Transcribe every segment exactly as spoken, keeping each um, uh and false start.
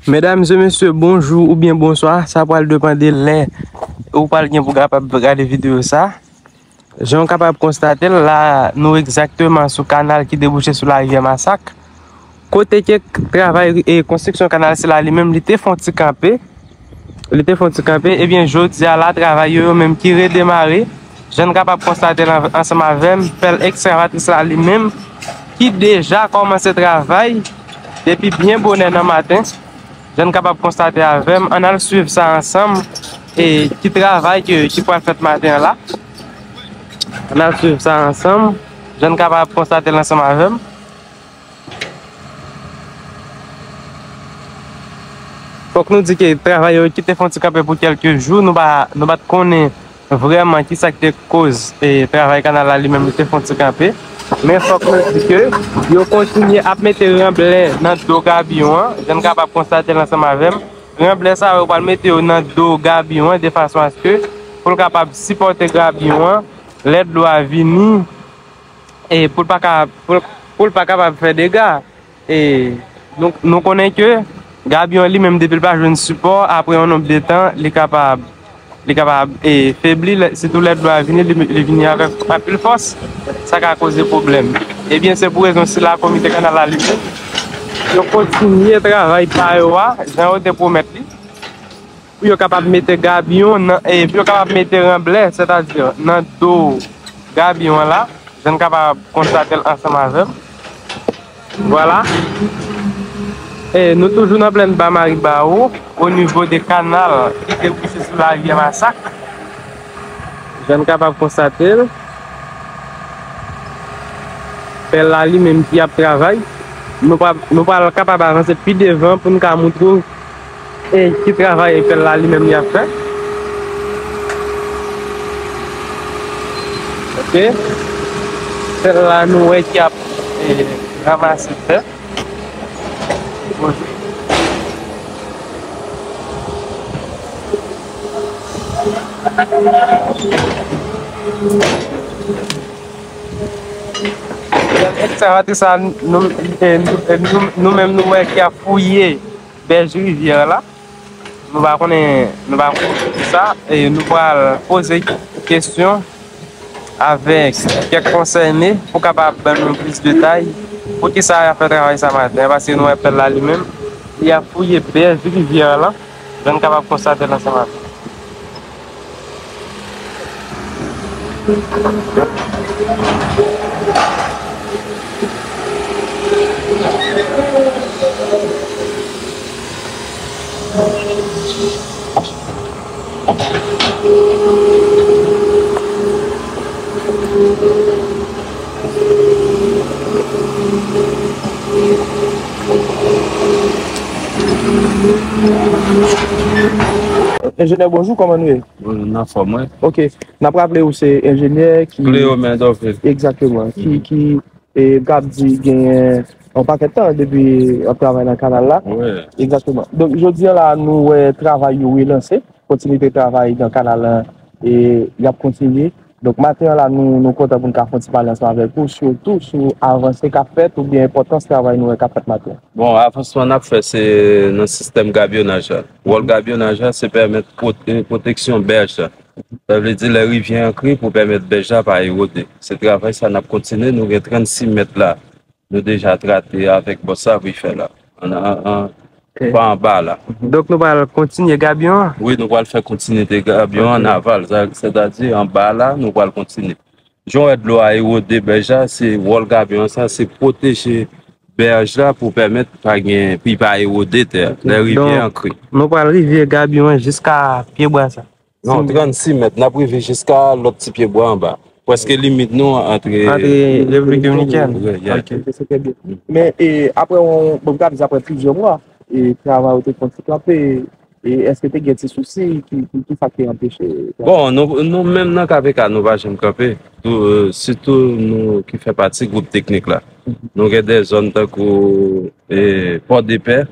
Medam e mesye, bonjou oubyen bonswa, sa pral depann de lè ou pral gen pou kapab gade videyo sa. Jan w kapab konstate l la, nou egzakteman sou kanal ki debouche sou larivyè Masak. Kote ke travay e konstriksyon kanal sila li menm, li te fè yon ti kanpe. Li te fè yon ti kanpe. Ebyen, jodi a la, travay yo, yo menm ki redemare. Jan n kapab konstate l an-, ansanm avè m, pèl ekskavatris la li menm, ki deja kòmanse travay depi byen bonè nan maten. Jan n kapab konstate avè m, ann al swiv sa ansanm, e ki travay ke, ki pral fèt maten an la. Ann al swiv sa ansanm, jan n kapab konstate l ansanm avè m. Fòk nou di ke travay yo ki te fè yon ti kanpe pou kèlke jou, nou pa, nou pa t konnen vrèman kisa ki te koz, e, travay kanal la li menm li te fè yon ti kanpe. Men fòk nou di ke yo kontinye ap mete ranblè nan do gabiyon an. Jan n kapab konstate l ansanm avè m, ranblè sa yo pral mete yo nan do gabiyon an de fason aske pou l kapab sipòte gabiyon an lè dlo a vini, e pou l pa ka, pou, pou l pa kapab fè dega. E nou, nou konnen ke gabiyon li menm depi l pa jwenn sipò, apre yon nonb de tan, li kapab, li kapab, e, febli, lè, sitou lè dlo a vini, li, li vini avèk anpil fòs, sa ka koze pwoblèm. Ebyen, se pou rezon sila, komite kanal la li menm, yo kontinye travay pa yo a, jan yo te pwomèt li, pou yo kapab mete gabiyon nan, e, pou yo kapab mete ranblè, sètadi nan do gabiyon an la, jan n kapab konstate l ansanm avè m. Vwala. E nou toujou nan plèn Ba Maribawo, o nivo de kanal ki debouche sou larivyè Masak. Jan n kapab konstate l, pèl la li menm ki ap travay. Nou pa, nou pral kapab avanse pi devan pou n ka montre w e ki travay pèl la li menm li ap fè. Ok. Pèl la nou wè ki ap, e, ranmase tè. Poze. Ekskavatris sa, nou, e, nou, e, nou, nou menm nou wè ki ap fouye bèj rivyè la. Nou pa konnen, nou pa konnen kisa, e nou pral poze kesyon avèk kèk konsène pou kapab ban nou plis detay pou kisa y ap fè travay sa maten an, paske nou wè pèl la li menm, li ap fouye bèj rivyè la, jan n kapab konstate l ansanm avè nou. Enjenyè, bonjou, kòman nou ye? Bon, nou anfòm, wi. Ok. N ap raple ou se enjenyè ki Cléo Mendorvil. Egzakteman. Ki, ki, e, m kab di genyen yon pakèt tan depi w ap travay nan kanal la. Wi. Egzakteman. Donk, jodi a la, nou wè travay yo relanse, kontinite travay nan kanal la, e, y ap kontinye. Donk, maten an la, nou, nou kontan pou n ka fè yon ti pale ansanm avèk ou, sitou sou avanse k ap fèt oubyen enpòtans travay nou wè k ap fèt maten an. Bon, avansman n ap fè, se nan sistèm gabyonaj la. Wòl gabyonaj la, se pèmèt pwote-, pwoteksyon bèj la. Sa vle di lè rivyè an kri pou pèmèt bèj la pa erode. Se travay sa n ap kontinye, nou gen trannsis mèt la. Nou deja trate avèk bòs la pou l fè la. An, an, an, pa anba la. Donk nou pral kontinye gabyon an? Wi, nou pral fè kontinite gabyon an an aval. Sa, sètadi anba la, nou pral kontinye. Jan w wè dlo a erode bèj la, se wòl gabyon an sa, se pwoteje bèj la pou pèmèt pa gen, pou l pa erode tè a, lè rivyè an kri. Donk, nou pral rive gabyon an jiska pye bwa sa? Non, trannsis mèt, n ap rive jiska lòt ti pye bwa anba. Prèske limit nou antre. Antre Repiblik Dominikèn. Wi, yeah. Ok. Ok, se trè byen. Men, e, apre yon, bon, m ka di apre plizyè mwa, e, travay yo te fè yon ti kanpe, e, èske te gen ti sousi, ki, ki, ki sa k te anpeche travay? Bon, nou, nou menm nan K V K, nou pa janm kanpe. Tou, e, sitou nou ki fè pati gwoup teknik la. Nou gen de zòn tankou, e, Pòdepè,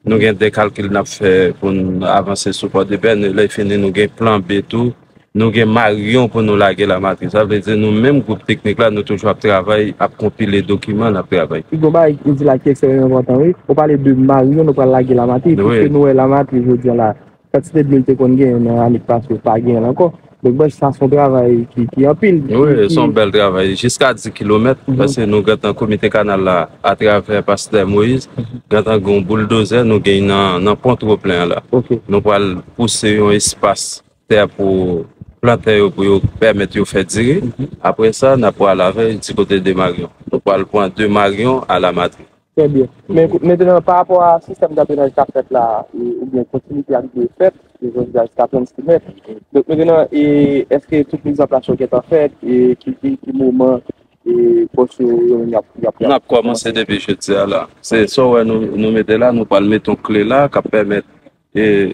nou gen de kalkil n ap fè pou n avanse sou Pòdepè. Nou, lè fini, nou gen plan B tou. Nou gen maryon pou nou lage Lamatri. Sa vle di nou menm gwoup teknik la, nou toujou ap travay, ap konpile dokiman, n ap travay. Pi gwo bagay ki di la ki ekstrèmman enpòtan, wi. Ou pale de maryon, nou pral lage Lamatri, wi, piske nou wè Lamatri jodi a la, kantite dlo l te konn gen nan ane k pase, pa gen l ankò. Donk, brèf, sa se yon travay ki, ki anpil, wi, ki, se yon bèl travay. Jiska dis kilomèt, mhm, paske nou gentan komite kanal la, atravè pastè Moïse, mhm, gentan gen yon bouldozè, nou gen nan, nan pon twoplen an la. Ok. Nou pral pouse yon espas tè pou plantè yo, pou yo pèmèt yo fè diri. Mhm. Apre sa, n ap pral avè di kote de maryon. Nou pral pran de maryon a Lamatri. Trè byen. Men, mhm, kout, mentenan, pa rapò a sistèm drenaj k ap fèt la, e, oubyen kontinite ak dwe fèt, e jodi a jiska trannsis mèt. Donk, mentenan, e, èske tout mizanplas yo gentan fèt, e ki, ki, ki moman, e, pòs yo, yo, y ap, y ap, y ap kòmanse? N ap kòmanse depi jodi a la. Se sa w wè nou, nou mete la, nou pral mete yon kle la, k ap pèmèt, e,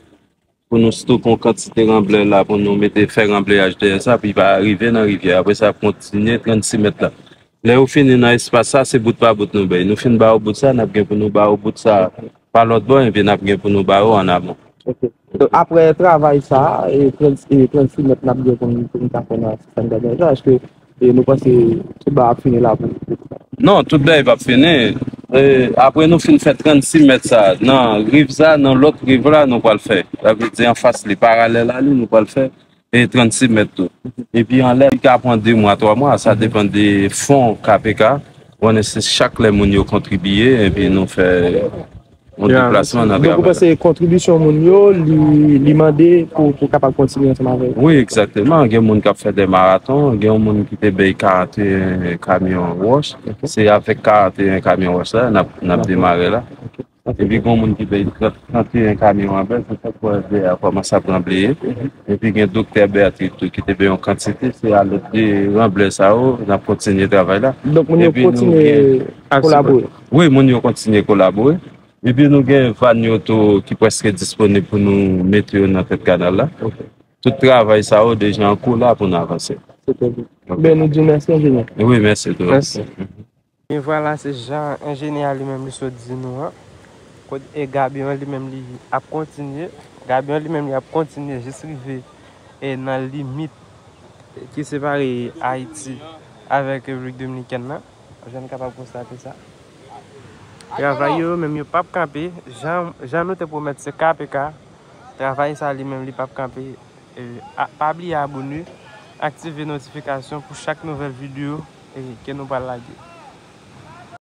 pou nou stoke yon kantite ranblè la, pou nou mete fè ranbleyaj dèyè sa, pou li pa rive nan rivyè. Apre sa, ap kontinye trannsis mèt la. Lè yo fini nan espas sa, se bout pa bout nou bay. Nou fin ba yo bout sa, n ap gen pou nou ba yo bout sa pa lòt bò, epi n ap gen pou nou ba yo an amon. Ok. Donk, apre travay sa, e trannsis, e trannsis mèt n ap gen pou nou, pou nou ta fè nan sistèm drenaj la, èske e nou panse tout bagay ap fini la pou, pou... Non, tout bagay p ap fini. E, apre nou fin fè trannsis mèt sa, nan riv sa, nan lòt riv la, nou pral fè. Sa vle di anfas li, paralèl a li, nou pral fè, e trannsis mèt tou. Epi anlè, li ka pran de mwa, twa mwa, sa depann de fon K P K. Konnen se chak lè moun yo kontribye, epi nou fè yon deplasman nan travay la. Donk, ou panse kontribisyon moun yo, li, li mande pou, pou kapab kontinye ansanm avè yo? Wi, egzakteman. Gen moun k ap fè de maraton, gen yon moun ki te bay karanteyen kamyon wòch. Ok. Se avèk karanteyen kamyon wòch la, n ap, n ap demare la. Ok. Epi gen yon moun ki bay trant, trannteyen kamyon anbè, se sa k fè dèyè a kòmanse ap ranbleye. Epi gen doktè Bertrit tou ki te bay yon kantite, se a lòd de ranblè sa yo, n ap kontinye travay la. Donk, moun yo kontinye kolabore? Wi, moun yo kontinye kolabore. Epi nou gen vàn yo tou ki prèske disponib pou nou mete yo nan tèt kanal la. Ok. Tout travay sa yo deja an kou la pou n avanse. Se trè byen. Ok. Ben, nou di w mèsi, enjenyè. Wi, mèsi tou. Mèsi. E vwala, se jan enjenyè a li menm li sot di nou an. Kot, e gabyon an li menm li ap kontinye. Gabyon an li menm li ap kontinye jis rive, e nan limit ki separe Ayiti avèk Repiblik Dominikèn nan. Jan n kapab konstate sa. Travay yo menm yo p ap kanpe. Jan, jan nou te pwomèt se K P K. Travay sa li menm li p ap kanpe. E, a, pa bliye abòne, aktive notifikasyon pou chak nouvèl videyo, e, ke nou pral lage.